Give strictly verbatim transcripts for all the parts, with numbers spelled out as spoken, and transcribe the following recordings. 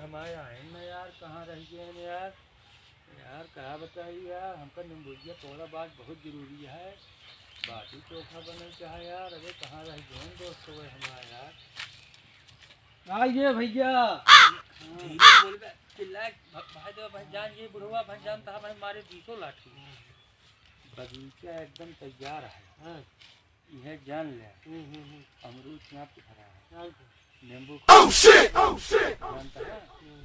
हम आए, आए न यार, कहाँ रह गए हैं यार? यार, का बताई यार, हमका नींबुइया तोड़ा बात बहुत जरूरी है। बाटी चोखा बनल चाहे यार, अरे कहाँ रह गए हैं दोस्त हुए हमारे यार? आइए भैया। हाँ। धीरे बोल बे, चिल्ला, भ-, भाई दे, भाई जान, ये बुढ़वा भाई जानता है, भाई मारे बीसों लाठी। बगीचा एकदम तैयार है। हाँ। यह जान ले। हम्म, हम्म, हम्म। अमरूद यहाँ पे भरा है। हाँ। नींबू Oh, shit! Oh, shit! जानता है? हम्म।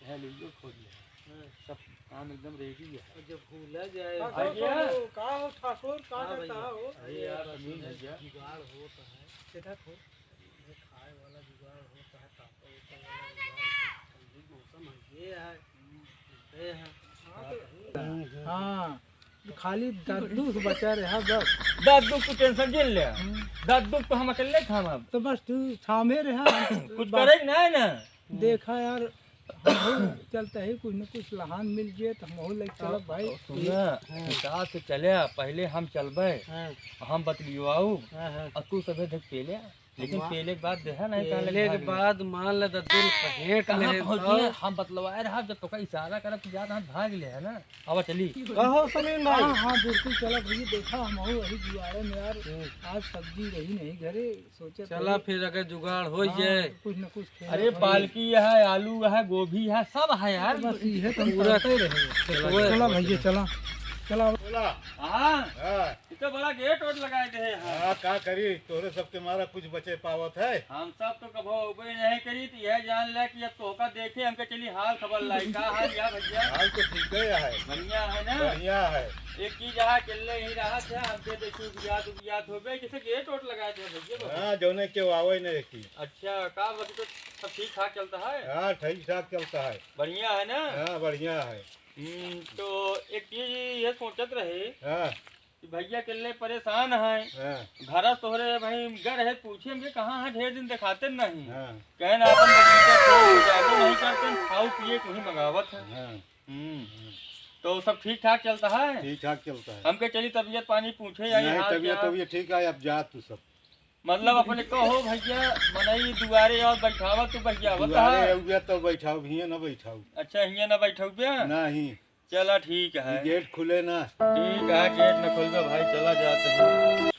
यह लीजिए, खोल ले। हाँ। सब काम एकदम ready है। और जब भूला जाए। हाँ, आ गया? का हो, का हो ठाकुर, का हाँ करता भैया। हो? अरे यार, बस अमीन इधर भैया। जुगाड़ होता है। किधर हो? ये खाए वाला जुगाड़ होता है, पापड़ ऊपर वाला जुगाड़ होता है। ठंडी मौसम है, ये है, ये है। हाँ, तो हाँ, खाली दद्दू से बचा रहा बस। दद्दू तू tension जिन ले। हम्म। दद्दू तो हम अकेले थामब। तो बस तू थामे रहा। कुछ करे ना, ना। देखा यार, हमहू चलते ही कुछ न कुछ लहान मिल जाए तो हमहू लेके चलब भाई। सुना, हाँ। हिसाब से चले, पहले हम चलबे, हाँ। हम बतलियो आऊ, हाँ, हाँ। और तू सभे देख पेले, लेकिन हम पेले के बाद देहा नहीं, पहले के बाद मान ले दद्दू हेट कहाँ ले पहुँचिए? तो। हम बतलवाए रहा, जब तोका इशारा करब कि जा, तो हम भाग ले, है ना? अब चली। कहो समीन भाई। हाँ, हाँ, बिल्कुल चला भैया, देखा हमहू वही जुआरे में यार, हम्म। आज सब्जी रही नहीं घरे, सोचे चला थे। फिर अगर जुगाड़ हो हाँ, जाए। कुछ न कुछ खेला अरे भाई। पालकी है, आलू है, गोभी है, सब है यार। बस ये तो हम पूरा करते रहे। चला चला भैया, चला। चला। बोला। हाँ। हाँ। ये तो बड़ा गेट वेट लगाए दे हैं। हाँ, का करी, तोरे सबके मारा कुछ बचे पावत है। हम सब तो कभो उबे नहीं करी, तो यह जान ले कि अब तोहका देखे हमके चली हाल खबर लाई। का हाल या भैया? हाल तो ठीक है, है। बढ़िया है ना? बढ़िया है। एक चीज है, अकेले ही रहा था, हमके देखू बियात उबियात होबे, जैसे गेट वेट लगाए दे भैया बाबू। हाँ, जौने के आवे नहीं की। अच्छा, का बाकी तो सब ठीक ठाक चलता है? हाँ, ठीक ठाक चलता है। बढ़िया है ना? हाँ, बढ़िया है। हम्म, तो एक चीज ये सोचत रहे हाँ। कि भैया अकेले परेशान है। हाँ। घर तोहरे भाई घर है, पूछे हमके कहाँ है, ढेर दिन दिखाते नहीं। हाँ। कहे ना अपन बगीचा छोड़ के जाबो नहीं करते, खाऊ पिए को ही मंगावत है। हाँ। हम्म। तो सब ठीक ठाक चलता है? ठीक ठाक चलता है। हमके चली तबीयत पानी पूछे या नहीं, हाल तबीयत, चाल। तबीयत ठीक है, अब जा तू सब। मतलब अपने कहो भैया, मनई दुआरे और बैठावा तो बहियावत दुआरे है। अउआ तो बैठाओ, हियाँ ना बैठाओ। अच्छा, हियाँ ना बैठाओ बे? नहीं। चला ठीक है। ये गेट खुले ना। ठीक है, गेट न खोलबे भाई, चला जाते हैं।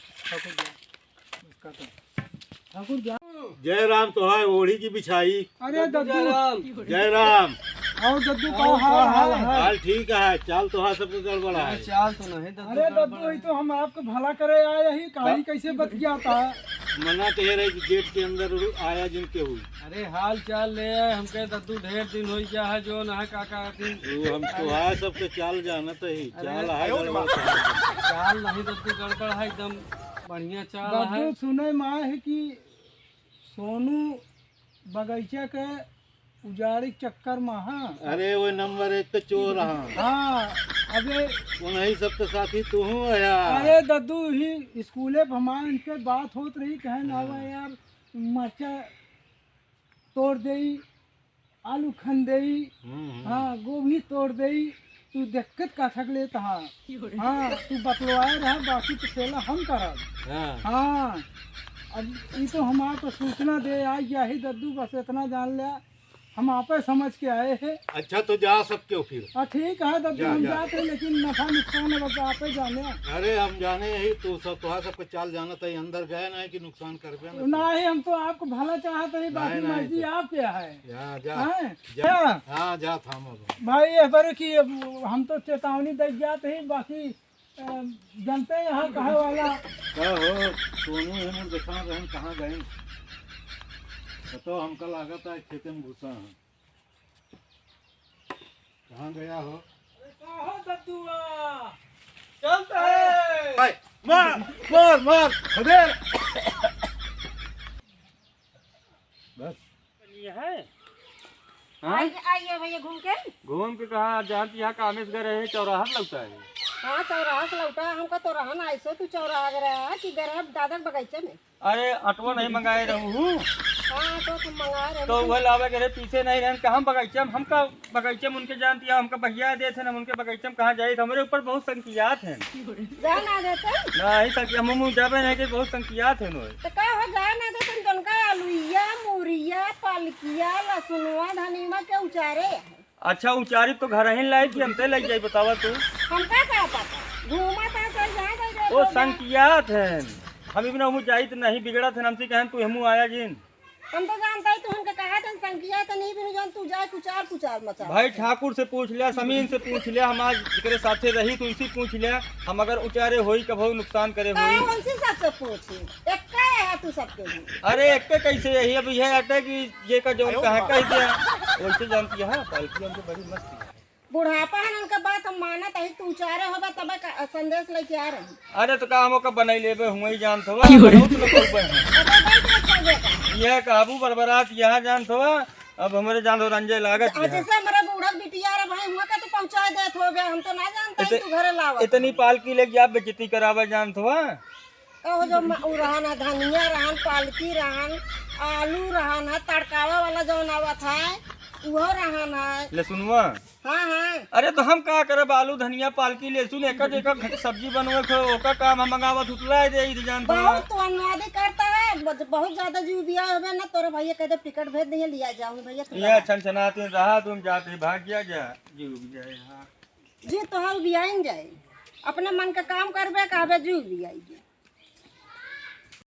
ठाकुर जा। जय राम तोहार ओढ़ी की बिछाई। अरे दद्दू। जय राम। और दद्दू का और हाल का हाल है? है? हाल ठीक है, चाल तोहार सबके गड़बड़ है। चाल तो नहीं दद्दू अरे गड़बड़ दद्दू, है। ये तो हम आपको भला करे आए ही, काहे का? कैसे बतियाता? मना कहे रहे कि गेट के अंदर आया जिनके हुई। अरे हाल चाल ले आए, हमके दद्दू ढेर दिन हो गया है जो ना है काका दिन। वो हम तो आए सबके चाल जानत ही, अरे चाल है गड़बड़। चाल नहीं दद्दू गड़बड़ है, एकदम बढ़िया चाल है। दद्दू सुने में आए है कि सोनू बगीचा के उजाड़ी चक्कर में, हाँ। अरे, वो नंबर एक के चोर, हाँ। हाँ, अबे उन्हीं सब के साथी तू हूँ यार। अरे दद्दू, ही स्कूले पर हमार इनके बात होत रही, कहे ना हाँ। हुआ यार, मरचा तोड़ देई, आलू खन देई, हम्म, हम्म। हाँ, गोभी तोड़ देई, तू देख के काठक लेत हा। हाँ, तू बतलवाए रहा, बाकी तो खेला हम करब। हाँ। हाँ, अब ई तो हमार तो सूचना दे आई गया ही दद्दू, बस इतना जान लिया, हम आपे समझ के आए हैं। अच्छा, तो जा सब क्यों फिर? हाँ, ठीक है दद्दू, जा, हम जा। जाते हैं, लेकिन नफा नुकसान अब आपे जाने। अरे, हम जाने ही, तू सब, तोहार सबके चाल जानत है, अंदर गए ना है कि नुकसान करबे ना। नहीं, हम तो आपको भला चाहते हैं, बाकी नहीं, नहीं, मर्जी तो आपके है। जा, जा। हैं? जा। हाँ। हाँ, जा, थामो, थामो। भाई, ये बारे की अब हम तो चेतावनी दे जाते हैं, बाकी, अ, जनते यहाँ कहे वाला। का हो, सोनू हमन देखा रहन, कहाँ गए? बताओ, हमका लागत है खेते में घुसा है। कहाँ गया हो? अरे का हो दद्दुआ? चलता है। भाई, मार, मार, मार, खदेड़। बस। ये है? हाँ? आइए, आइए भैया घूम के। घूम के कहाँ? जानती यहाँ कामेश घर है, चौराहा से लौटा है। हाँ, चौराहा से लौटा। हमका तो रहन ऐसे तू चौराहा गए रहा कि गए रहा दादा के बगीचे में। अरे, अटवा नहीं मंगाए रहू हूँ। हाँ, तो हम मंगा रहे तो हैं। वह लावे के रहे, पीछे नहीं रहन, कहाँ बगीचा में, हमका बगीचा में उनके जानती है, हमका बहिया देत हैं, हम उनके बगीचा में कहाँ जाई, हमरे ऊपर बहुत संकियात हैं। जा ना देते। नहीं, संकिया, हम मुँह जाबे नहीं कि बहुत संकियात हैं ओए। तो का हो, जा ना देते, तुमका आलूया, मूरिया, पालकिया, लहसुनवा, धनिया के उचारे। अच्छा, उचारी तो घर ही लाई थी, हमसे लग जाई, बतावा तू। हमका का पता, घूमा था तो यहाँ दे दे ओ तो ना। संकियात हैं, हम इतना मुँह जाई तो नहीं बिगड़त हैं, हमसे कहन तू हमू आया जिन। हम तो जानता ही, तू हमके कहा था, संकिया तो नहीं भी जान, तू जाए कुचार कुचार मचा। भाई ठाकुर से पूछ लिया, समीन से पूछ लिया, हम आज जेकरे साथे रही तो उनसे पूछ लिया, हम अगर उचारे होई कभो नुकसान करे का होई। उनसे सबसे पूछी, एक का है तू सबके लिए। अरे एक के कैसे यही, अब यह अटे कि ये का जौन कहा कह दिया, वैसे जानती है, हाँ, पालकी हमको बड़ी मस्त है। बुढ़ापा है ना, उनका बात हम मानत है, तू उचारे होबे तबे का संदेश लेके आ रही। अरे तो का हम ओकर बनाई लेबे, हुआ ही जानत हवा, की हो रे? बहुत लोग ऊपर हैं। अबे बैठ के चल बेटा। यह काबू बरबरात यहाँ जानत हवा, अब हमरे जान हो रंजे लागत आज है। जैसे हमारा बूढ़ा बिटिया रे भाई, हुआ का तो पहुँचा देत होबे, हम तो ना जानता है इत-, तू घरे लावा। इतनी पालकी लेके आप बेइज्जती करावा जानत हवा। कहो जो म-, उ रहन है, धनिया रहन, पालकी रहन, आलू रहन है, तड़कावा वाला जौन आवत है, उहो रहन है। ले सुनवा। हाँ, हाँ। अरे तो हम का करब, आलू, धनिया, पालकी, लहसुन, एकर जेकर घ-, सब्जी बनवे के, ओकर काम हम मंगावत उतला दे, ई जान तो। बहुत तू अनुवादी करता है, बहुत, बहुत ज्यादा जीव दिया होबे ना, तोरे भैया कह दे टिकट भेज दिए, लिया जाऊँ भैया, तू ये रहा। छनछनाते रहा, तुम जाते भाग गया जा, जीव भी जाए, हाँ। जी तोहार बियाइन जाए, अपने मन के काम करबे, कहबे जू बियाई जाए।